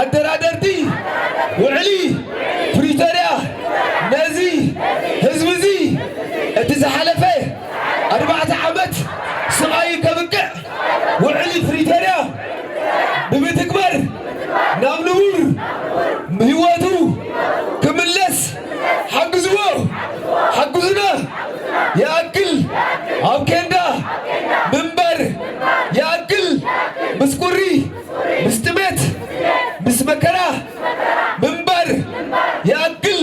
ኣደራደርቲ ውዕሊ ፕሪቶርያ ነዚ ህዝቢ እዚ እቲ ዝሓለፈ ኣርባዕተ ዓመት ስቓይ ከብቅዕ ውዕሊ ፕሪቶርያ ብምትግበር ናብ ንቡር ህይወቱ ክምለስ ሓግዝዎ፣ ሓግዙና። ይኣክል ኣብ ኬንዳ ምንባር፣ ይኣክል ምስ ቁሪ፣ ምስ ጥሜት፣ ምስ መከራ ምንባር ይኣክል፣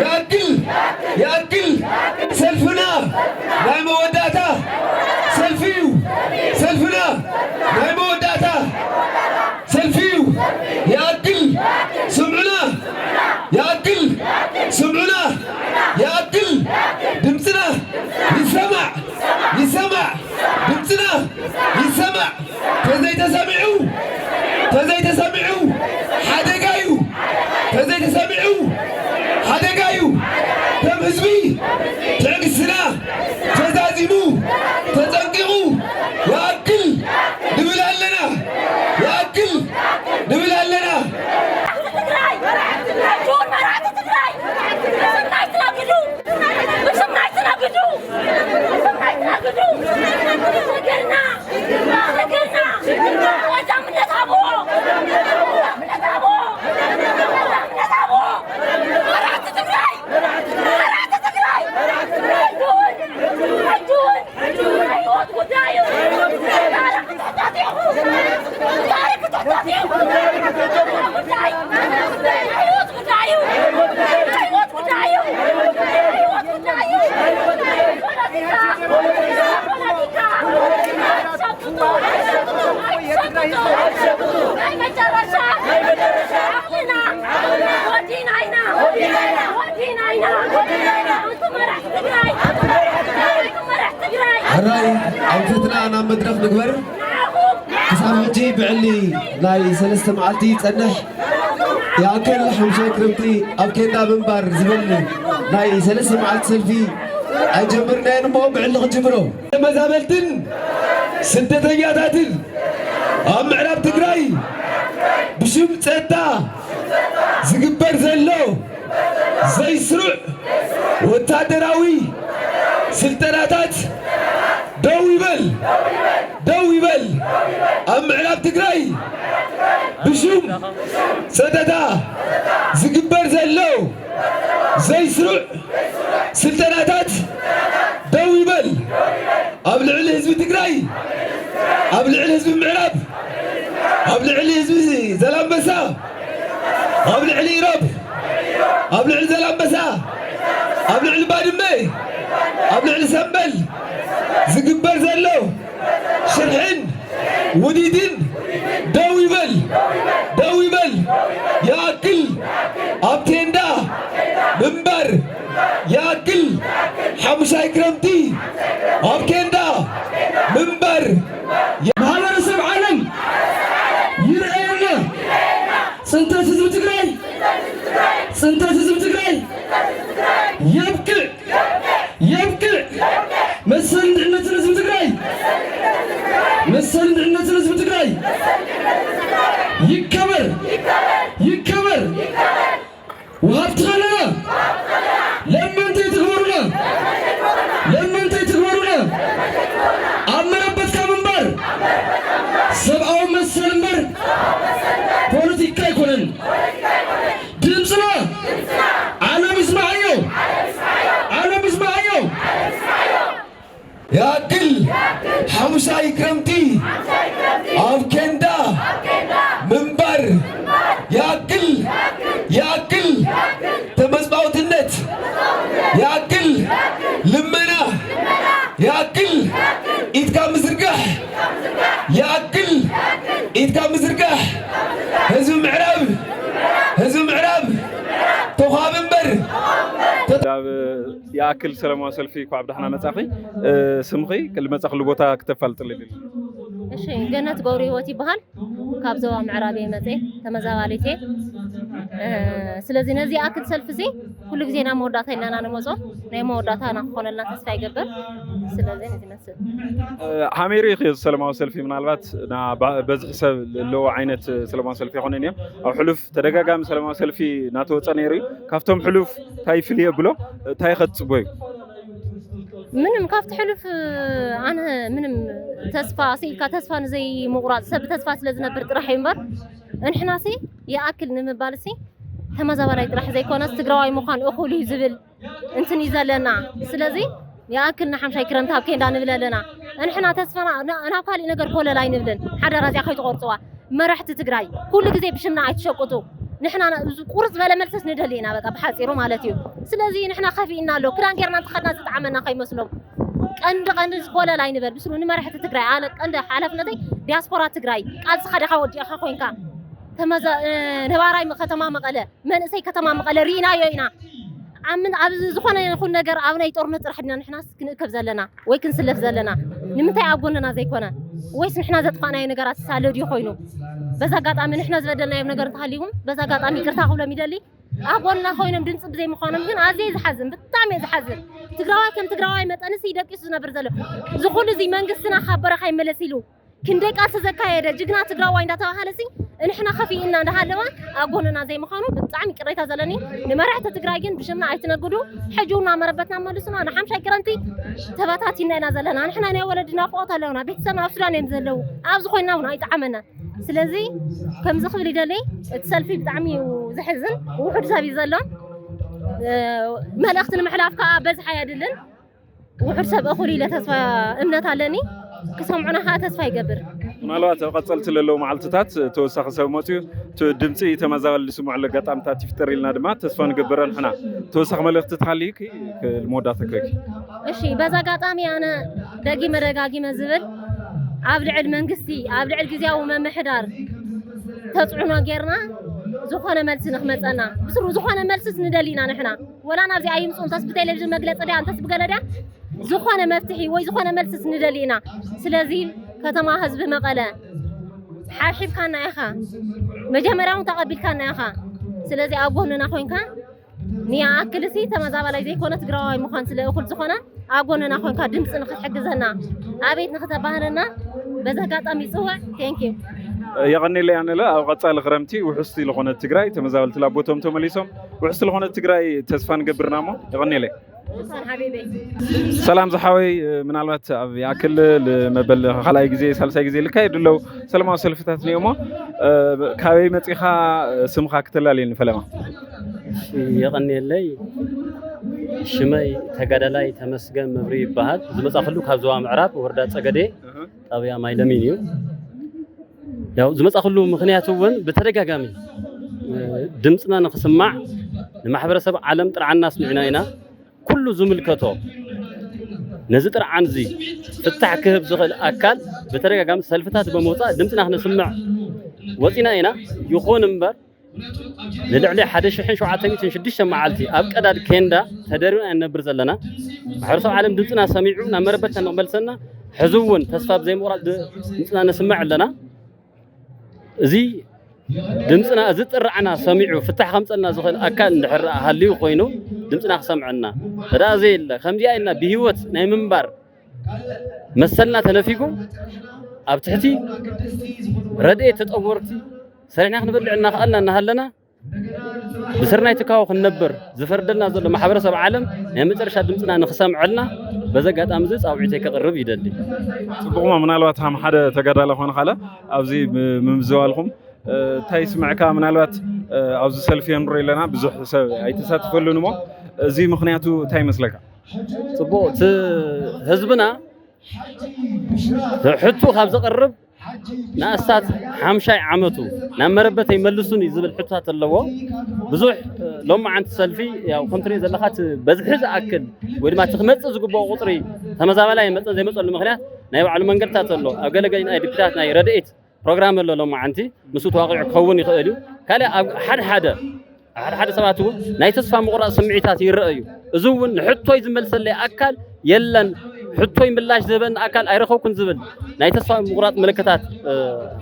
ይኣክል፣ ይኣክል። ሰልፍና ናይ መወዳእታ ሰልፊ እዩ። ሰልፍና ናይ መወዳእታ ሰልፊ እዩ። ይኣክል ስምዑና፣ ይኣክል ስምዑና፣ ይኣክል ድምፅና ይሰማዕ፣ ይሰማዕ ድምፅና ይሰማዕ። ተዘይተሰሚዑ፣ ተዘይተሰሚዑ ሓደጋ እዩ። ተዘይተሰሚዑ ሓደጋ እዩ። ከም ህዝቢ ትዕግስትና ተዛዚሙ፣ ተጸንቂቑ፣ ይኣክል ንብል ኣለና። ይኣክል ንብል ኣለና። ትግራይ! ክቡር መራሕቲ ትግራይ! ብስም ናይ ትነግዱ! ብስም ናይ ትነግዱ! ብስም ናይ ትነግዱ! ትግርና! ትግርና! ቀዳምነት ሃብዎ! ቀዳምነት ሃብዎ! ቀዳምነት ሃብዎ! መራሕቲ ትግራይ! መራሕቲ ትግራይ! ኣይትሁን! ኣይትሁን! ናይ ህይወት ጉዳይ እዩ! ታሪኽ ክትሕተት ኢኹም! ታሪኽ ክትሕተት ኢኹም! ጉዳይ! ናይ ህይወት ጉዳይ እዩ! ናይ ህይወት ጉዳይ እዩ! ናይ ህይወት ጉዳይ እዩ! ፖለቲካ! ፖለቲካ! ኣይትሸቅጡ! ኣይትሸቅጡ! ናይ መጨረሻ! ዓቕልና! ወዲና ኢና! ወዲና ኢና! ወዲና ኢና! ኣንቱም መራሕቲ ትግራይ! ኣንቱም መራሕቲ ትግራይ! ሕራይ ኣንፈትና ናብ መድረኽ ንግበር። ንዓኹም! ክሳብ ሕጂ ብዕሊ ናይ ሰለስተ መዓልቲ ይጸንሕ። ይኣክል ሓምሻይ ክረምቲ ኣብ ኬንዳ ምንባር ዝብል ናይ ሰለስተ መዓልቲ ሰልፊ ኣይጀመርናዮን እሞ ብዕሊ ክንጅምሮ። ተመዛበልትን ስደተኛታትን ኣብ ምዕራብ ትግራይ ብሽም ጸጥታ ዝግበር ዘሎ ዘይስሩዕ ወታደራዊ ስልጠናታት ደው ይበል፣ ደው ይበል። ኣብ ምዕራብ ትግራይ ብሽም ጸጥታ ዝግበር ዘሎ ዘይስሩዕ ስልጠናታት ደው ይበል። ኣብ ልዕሊ ህዝቢ ትግራይ፣ ኣብ ልዕሊ ህዝቢ ምዕራብ፣ ኣብ ልዕሊ ህዝቢ ዘላንበሳ፣ ኣብ ልዕሊ ኢሮብ፣ ኣብ ልዕሊ ዘላንበሳ፣ ኣብ ልዕሊ ባድመ፣ ኣብ ልዕሊ ሰምበል ዝግበር ዘሎ ሽርሕን ውዲትን ደው ይበል፣ ደው ይበል። ይኣክል ኣብ ቴንዳ ምንባር፣ ይኣክል ሓሙሻይ ክረምቲ ኣብ ቴንዳ ምንባር። ማህበረሰብ ዓለም ይርኣየና። ጽንተት ህዝቢ ትግራይ፣ ጽንተት ህዝቢ ትግራይ የብቅዕ! የብቅዕ! መሰልን ድሕነትን ህዝቢ ትግራይ፣ መሰልን ድሕነትን ህዝቢ ትግራይ ይከበር! ይከበር! ወሃብቲ ከለና ለመንተይ ትግበሩና! ለመንተይ ትግበሩና! ኣብ መረበትካ ምንባር ሰብኣዊ መሰል እምበር ፖለቲካ ኣይኮነን። ድምፅና ዓለም ይስማዓዮ! ዓለም ይስማዓዮ! ይኣክል ሓሙሻይ ክረምቲ ኣብ ኬንዳ ምንባር! ይኣክል! ይኣክል! ተመጽዋዕትነት! ይኣክል! ልመና! ይኣክል! ኢድካ ምዝርጋሕ! ይኣክል! ኢድካ ምዝርጋሕ! ህዝቢ ምዕራብ! ህዝቢ ምዕራብ! ተዃብ እምበር! ተ- ዳብ ይኣክል ሰላማዊ ሰልፊ ኳዕ ብዳሕና መጻኺ። እ፣ ስምኺ ልመጻኽሉ ቦታ ክተፋልጥልኒ? እሺ፣ ገነት ገብረ ህይወት ይበሃል። ካብ ዞባ ምዕራብ እየ መጽየ፣ ተመዛባሊት እየ። እ፣ ስለዚ ነዚ ይኣክል ሰልፊ እዚ ኩሉ ግዜ ናብ መወዳእታ ኢልና ኢና ንመጾ። ናይ መወዳእታና ክኾነልና ተስፋ ይገብር። ስለዚ ነዚ ይመስል። ሃሚሩ እዩ ሰላማዊ ሰልፊ። ምናልባት በዝሒ ሰብ ዘለዎ ዓይነት ሰላማዊ ሰልፊ ኣይኮነን እዮም። ኣብ ሕሉፍ ተደጋጋሚ ሰላማዊ ሰልፊ እናተወፀ ነይሩ እዩ። ካብቶም ሕሉፍ እንታይ ፍልይ የብሎ? እንታይ ከትፅቦ እዩ? ምንም ካብቲ ሕሉፍ ኣነ ምንም ተስፋ ስኢልካ ተስፋ ንዘይምቑራፅ ሰብ ተስፋ ስለ ዝነብር ጥራሕ እዩ እምበር እንሕናሲ ይኣክል ንምባል ሲ ተመዛባላይ ጥራሕ ዘይኮነስ ትግራዋይ ምዃን እኹል እዩ ዝብል እንትን እዩ ዘለና። ስለዚ ይኣክል ንሓምሻይ ክረምቲ ኣብ ኬንዳ ንብል ኣለና። እንሕና ተስፋና ናብ ካሊእ ነገር ኮለል ኣይንብልን። ሓደራ እዚኣ ከይትቆርፅዋ መራሕቲ ትግራይ ኩሉ ግዜ ብሽምና ኣይትሸቁጡ። ንሕና ቁርፅ ዝበለ መልሰስ ንደሊ ኢና በቃ ብሓፂሩ ማለት እዩ። ስለዚ ንሕና ከፊእና ኣሎ ክዳን ጌርና እንተኸድና ዝጠዓመና ከይመስሎም ቀንዲ ቀንዲ ኮለል ኣይንበል ብስሩ ንመራሕቲ ትግራይ ኣነ ቀንዲ ሓላፍነተይ ዲያስፖራ ትግራይ ቃልስኻ ዲኻ ወዲእኻ ኮይንካ ነባራይ ከተማ መቐለ መንእሰይ ከተማ መቐለ ርኢናዮ ኢና። ኣብ ዝኾነ ይኹን ነገር ኣብ ናይ ጦርነት ጥራሕ ድና ንሕናስ ክንእከብ ዘለና ወይ ክንስለፍ ዘለና ንምንታይ ኣብ ጎንና ዘይኮነ ወይስ ንሕና ዘጥፋእናዮ ነገራት ሳለ ድዩ ኮይኑ? በዛ ኣጋጣሚ ንሕና ዝበደልናዮም ነገር እንተሃልዩ እውን በዛ ኣጋጣሚ ይቅርታ ክብሎም ይደሊ። ኣብ ጎንና ኮይኖም ድምፂ ብዘይምዃኖም ግን ኣዝየ ዝሓዝን ብጣዕሚ እየ ዝሓዝን። ትግራዋይ ከም ትግራዋይ መጠንስ ደቂሱ ዝነብር ዘሎ ዝኹሉ እዚ መንግስትና ካብ በረኻ ይመለስ ኢሉ ክንደይ ቃልሲ ዘካየደ ጅግና ትግራዋይ እንዳተባሃለ ሲ እንሕና ከፊእና እንዳሃለወ ኣብ ጎንና ዘይምዃኑ ብጣዕሚ ቅሬታ ዘለኒ። ንመራሕቲ ትግራይ ግን ብሽምና ኣይትነግዱ። ሕጂ እውን ናብ መረበትና መልሱና ንሓምሻይ ክረምቲ ተበታቲና ኢና ዘለና። ንሕና ናይ ወለዲ ናፍቆት ኣለውና። ቤተሰብና ኣብ ሱዳን እዮም ዘለዉ። ኣብዚ ኮይንና እውን ኣይጠዓመና። ስለዚ ከምዚ ክብል ይደሊ። እቲ ሰልፊ ብጣዕሚ እዩ ዘሕዝን። ውሑድ ሰብ እዩ ዘሎ። መልእኽቲ ንምሕላፍ ከዓ በዝሓ የድልን። ውሑድ ሰብ እኹል ኢለ ተስፋ እምነት ኣለኒ። ክሰምዑና ከዓ ተስፋ ይገብር። ምናልባት ኣብ ቀፀልቲ ለለዉ መዓልትታት ተወሳኺ ሰብ መፅዩ ድምፂ ተመዛባሊ ዝስምዑሉ ኣጋጣሚታት ይፍጠር ኢልና ድማ ተስፋ ንገብር ንሕና። ተወሳኺ መልእኽቲ ተሃልዩኪ ልመወዳእታ ክህበኪ። እሺ በዛ ኣጋጣሚ ኣነ ደጊመ ደጋጊመ ዝብል ኣብ ልዕል መንግስቲ ኣብ ልዕል ግዜያዊ መምሕዳር ተፅዕኖ ጌርና ዝኾነ መልሲ ንክመፀና ብስሩ ዝኾነ መልስስ ንደሊና ንሕና ወላ ናብዚ ኣይምፁ እንተስ ብቴሌቪዥን መግለፂ ድያ እንተስ ብገለ ድያ ዝኾነ መፍትሒ ወይ ዝኾነ መልስስ ንደሊ ኢና። ስለዚ ከተማ ህዝቢ መቐለ ሓብሒብካና ኢኻ፣ መጀመርያ እውን ተቐቢልካና ኢኻ። ስለዚ ኣብ ጎንና ኮይንካ ንይኣክልሲ ተመዛባላይ ዘይኮነ ትግራዋይ ምዃን ስለ እኹል ዝኾነ ኣብ ጎንና ኮይንካ ድምፂ ንክትሕግዘና ኣቤት ንክተባህለና በዚ ኣጋጣሚ ይፅውዕ። ቴንኪዩ። የቐኒለይ ኣነለ ኣብ ቀፃሊ ክረምቲ ውሕስቲ ዝኾነት ትግራይ ተመዛበልቲ ላቦቶም ተመሊሶም ውሕስቲ ዝኾነት ትግራይ ተስፋ ንገብርና እሞ የቐኒለይ። ሰላም ዝሓወይ፣ ምናልባት ኣብ ይኣክል መበል ካልኣይ ግዜ ሳልሳይ ግዜ ልካየዱ ኣለዉ ሰላማዊ ሰልፍታት እኒኦሞ። ካበይ መፂኻ? ስምኻ ክተላለየኒ ፈለማ። የቐንየለይ። ሽመይ ተጋዳላይ ተመስገን መብሪ ይበሃል። ዝመፃኽሉ ካብ ዞባ ምዕራብ ወረዳ ፀገዴ ጣብያ ማይለሚን እዩ። ያው ዝመፃኽሉ ምኽንያት እውን ብተደጋጋሚ ድምፅና ንክስማዕ ንማሕበረሰብ ዓለም ጥርዓንና ኣስሚዕና ኢና። ኩሉ ዝምልከቶ ነዚ ጥርዓን እዚ ፍታሕ ክህብ ዝኽእል ኣካል ብተደጋጋሚ ሰልፍታት ብምውፃእ ድምፅና ክነስምዕ ወፂና ኢና። ይኹን እምበር ንልዕሊ ሓደ ሽሕን ሸውዓተ ሚእትን ሽዱሽተ መዓልቲ ኣብ ቀዳድ ኬንዳ ተደሪብና ኢና ንነብር ዘለና። ማሕበረሰብ ዓለም ድምፅና ሰሚዑ ናብ መረበትና ንክመልሰና ሕዚ እውን ተስፋ ብዘይምቑራፅ ድምፅና ነስምዕ ኣለና። እዚ ድምፅና እዚ ጥርዓና ሰሚዑ ፍታሕ ከምፀልና ዝኽእል ኣካል እንድሕር ደኣ ሃልዩ ኮይኑ ድምፅና ክሰምዐና ተደኣ ዘየለ ከምዚኣ ኢልና ብሂወት ናይ ምንባር መሰልና ተነፊጉ ኣብ ትሕቲ ረድኤት ተጠወርቲ ሰሪሕና ክንበልዕ እናኽኣልና እናሃለና ብስርናይ ትካቦ ክንነብር ዝፈርደልና ዘሎ ማሕበረሰብ ዓለም ናይ መጨረሻ ድምፅና ንክሰምዐልና በዚ ኣጋጣሚ እዚ ፃውዒተይ ከቕርብ ይደሊ። ፅቡቕሞ ምናልባት ከም ሓደ ተጋዳላይ ኮነ ካለ ኣብዚ ምምዝባልኩም እንታይ ይስምዕካ? ምናልባት ኣብዚ ሰልፊ ንሪኦ ኣለና ብዙሕ ሰብ ኣይተሳተፈሉን እሞ እዚ ምኽንያቱ እንታይ ይመስለካ? ፅቡቕ እቲ ህዝብና ሕቱ ካብ ዘቕርብ ንኣስታት ሓምሻይ ዓመቱ ናብ መረበተይ መልሱኒ ዝብል ሕቶታት ኣለዎ። ብዙሕ ሎማዓንቲ ሰልፊ ያው ከም ትሪኦ ዘለኻ እቲ በዝሒ ዝኣክል ወይ ድማ እቲ ክመፅእ ዝግብኦ ቁፅሪ ተመዛባላይ መፀን ዘይመፀሉ ምኽንያት ናይ ባዕሉ መንገድታት ኣሎ። ኣብ ገለገለ ናይ ድክታት ናይ ረድኤት ፕሮግራም ኣሎ ሎማዓንቲ ምስ ተዋቒዑ ክኸውን ይኽእል እዩ። ካልእ ኣብ ሓደ ሓደ ሓደ ሓደ ሰባት እውን ናይ ተስፋ ምቑራፅ ስምዒታት ይረአ እዩ። እዚ እውን ንሕቶይ ዝመልሰለይ ኣካል የለን፣ ሕቶይ ምላሽ ዝህበኒ ኣካል ኣይረኸብኩን ዝብል ናይ ተስፋ ምቑራፅ ምልክታት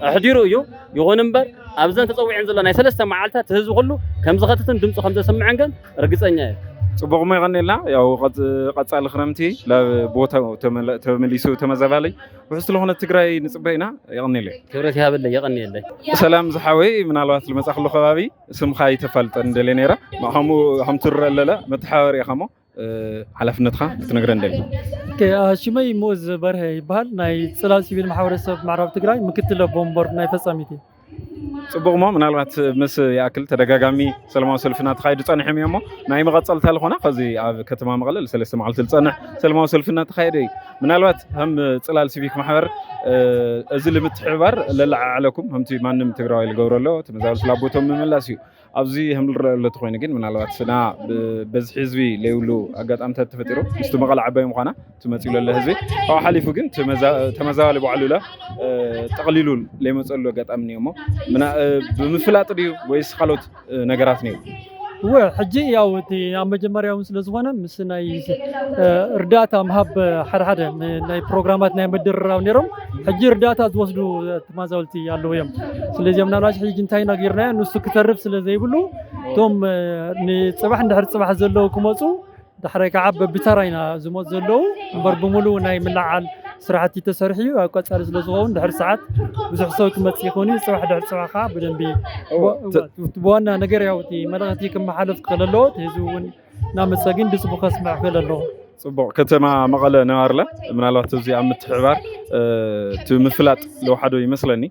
ኣሕዲሩ እዩ። ይኹን እምበር ኣብዘን ተፀዊዐን ዘሎ ናይ ሰለስተ መዓልታት ህዝቢ ኩሉ ከም ዝኸትትን ድምፁ ከም ዘሰምዐን ግን ርግፀኛ እየ። ፅቡቕ ሞ ይቐኒልና። ያው ቀፅ- ቀፃሊ ክረምቲ ናብ ቦታው ተመለ- ተመሊሱ ተመዛባሊ ውሕስ ስለኾነ ትግራይ ንፅበ ኢና። የቐኒለይ። ክብረት ይሃበለይ፣ የቐኒየለይ። ሰላም ዝሓወይ፣ ምናልባት ልመፃ ከሎ ከባቢ ስምካ ይተፋልጠ እንደለ ነይራ። ከምኡ ከም ትረአ ኣለለ መተሓባበሪ ኢኻ ሞ ሓላፍነትካ ክትነግረ እንደሊ። ሽመይ ሙዝ በርሀ ይበሃል። ናይ ፅላል ሲቪል ማሕበረሰብ ምዕራብ ትግራይ ምክትል ኣቦ ወንበር ናይ ፈፃሚት እየ። ፅቡቕ ሞ ምናልባት ምስ ይኣክል ተደጋጋሚ ሰለማዊ ሰልፊ እናተኻየዱ ፀኒሖም እዮም ሞ ናይ መቐፀልታ ዝኾነ ከዚ ኣብ ከተማ መቐለ ሰለስተ መዓልቲ ዝፀንሕ ሰለማዊ ሰልፊ እናተኻየደ እዩ። ምናልባት ከም ፅላል ሲቪክ ማሕበር እዚ ልምትሕብባር ለለዓዕለኩም ከምቲ ማንም ትግራዋይ ዝገብሮ ኣሎ ተመዛበልቲ ላቦቶም ምምላስ እዩ። ኣብዚ ከም ዝረአ ኣሎ ተኮይኑ ግን ምናልባት ና ብበዝሒ ህዝቢ ለይብሉ ኣጋጣሚታት ተፈጢሩ ምስቲ መቐለ ዓባይ ምዃና ትመፅኡ ለለ ህዝቢ ካብኡ ሓሊፉ ግን ተመዛባሊ ባዕሉ ለ ጠቕሊሉ ለይመፀሉ ኣጋጣሚ እኒኦ እሞ ብምፍላጥ ድዩ ወይስ ካልኦት ነገራት ነይሩ? እወ ሕጂ ያው እቲ ኣብ መጀመርያ እውን ስለ ዝኾነ ምስ ናይ እርዳታ ምሃብ ሓደ ሓደ ናይ ፕሮግራማት ናይ ምድርራብ ነይሮም። ሕጂ እርዳታ ዝወስዱ ተማዛወልቲ ኣለዉ እዮም። ስለዚ ምናልባት ሕጂ እንታይ ኢና ጌርናዮ ንሱ ክተርፍ ስለ ዘይብሉ እቶም ንፅባሕ እንድሕር ፅባሕ ዘለዉ ክመፁ ዳሕራይ ከዓ በብተራ ኢና ዝመፁ ዘለዉ እምበር ብምሉእ ናይ ምልዓል ስራሕቲ ተሰርሑ እዩ። ኣብ ቀፃሊ ስለ ዝኸውን ድሕር ሰዓት ብዙሕ ሰብ ክመፅእ ይኸውን እዩ። ፅባሕ ድሕር ፅባሕ ከዓ ብደንቢ ብዋና ነገር ያው እቲ መልእኽቲ ክመሓለፍ ክኽእል ኣለዎ። እቲ ህዝቢ እውን እናመፀ ግን ድምፁ ከስምዕ ክኽእል ኣለዎ። ፅቡቕ። ከተማ መቐለ ነባርለ ምናልባት እዚ ኣብ ምትሕብባር እቲ ምፍላጥ ለውሓዶ ይመስለኒ።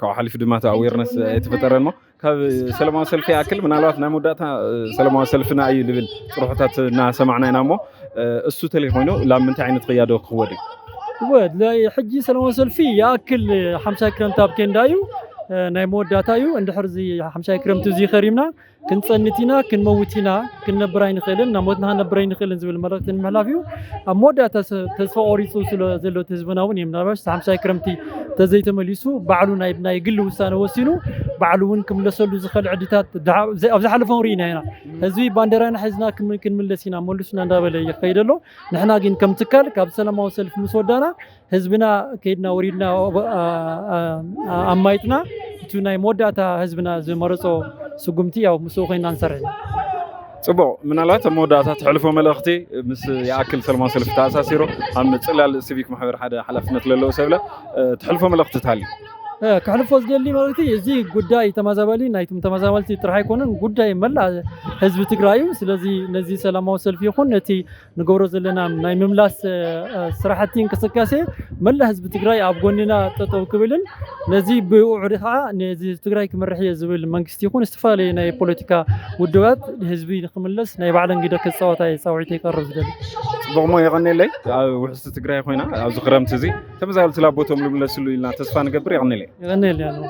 ካብኡ ሓሊፉ ድማ እቲ ኣዌርነስ ኣይተፈጠረን ሞ ካብ ሰለማዊ ሰልፊ ይኣክል ምናልባት ናይ መወዳእታ ሰለማዊ ሰልፍና እዩ ዝብል ፅርሖታት እናሰማዕና ኢና እሞ እሱ ተለይኮይኑ ላብ ምንታይ ዓይነት ቅያዶ ክኽወድ እዩ? እወ ሕጂ ሰለማዊ ሰልፊ ይኣክል ሓምሳይ ክረምቲ ኣብ ኬንዳ እዩ። ናይ መወዳእታ እዩ። እንድሕር እዚ ሓምሳይ ክረምቲ እዚ ከሪምና ክንፀንት ኢና ክንመውት ኢና ክንነብር ኣይንኽእልን ናብ ሞትና ክንነብር ኣይንኽእልን ዝብል መልእኽቲ ንምሕላፍ እዩ። ኣብ መወዳእታ ተስፋ ቆሪፁ ስለ ዘሎ ህዝብና እውን እዩ ምናልባሽ ሓምሳይ ክረምቲ ተዘይተመሊሱ ባዕሉ ናይ ግሊ ውሳነ ወሲኑ ባዕሉ እውን ክምለሰሉ ዝኽእል ዕድታት ኣብ ዝሓለፈ ሪኢና ኢና። ህዝቢ ባንዴራና ሒዝና ክንምለስ ኢና መሉስና እንዳበለ ይኸይድ ኣሎ። ንሕና ግን ከም ትካል ካብ ሰላማዊ ሰልፊ ምስ ወዳና ህዝብና ከይድና ወሪድና ኣማይጥና እቲ ናይ መወዳእታ ህዝብና ዝመረፆ ስጉምቲ ያው ምስኡ ኮይና ንሰርሕ ኢና። ፅቡቕ። ምናልባት ኣብ መወዳእታ ትሕልፎ መልእኽቲ ምስ ይኣክል ሰለማዊ ሰልፊ ተኣሳሲሩ ኣብ ፅላል ሲቪክ ማሕበር ሓደ ሓላፍነት ለለዎ ሰብለ ትሕልፎ መልእኽቲ ታሊ? ክሕልፎ ዝደሊ መልእኽቲ እዚ ጉዳይ ተመዛባሊ ናይቶም ተመዛባልቲ ጥራሕ ኣይኮነን ጉዳይ መላእ ህዝቢ ትግራይ እዩ። ስለዚ ነዚ ሰላማዊ ሰልፊ ይኹን ነቲ ንገብሮ ዘለና ናይ ምምላስ ስራሕቲ እንቅስቃሴ መላእ ህዝቢ ትግራይ ኣብ ጎንና ጠጠው ክብልን ነዚ ብውዕዲ ከዓ ነዚ ትግራይ ክመርሕ እየ ዝብል መንግስቲ ይኹን ዝተፈላለዩ ናይ ፖለቲካ ውድባት ህዝቢ ንክምለስ ናይ ባዕለን ግደ ክፃወታ እየ ፃውዒት የቀርብ ዝደሊ። ፅቡቕሞ የቐኔለይ ኣብ ውሕስቲ ትግራይ ኮይና ኣብዚ ክረምቲ እዚ ተመዛበልቲ ላቦቶም ልምለስሉ ኢልና ተስፋ ንገብር። የቐኔለይ። የቐኔለይ።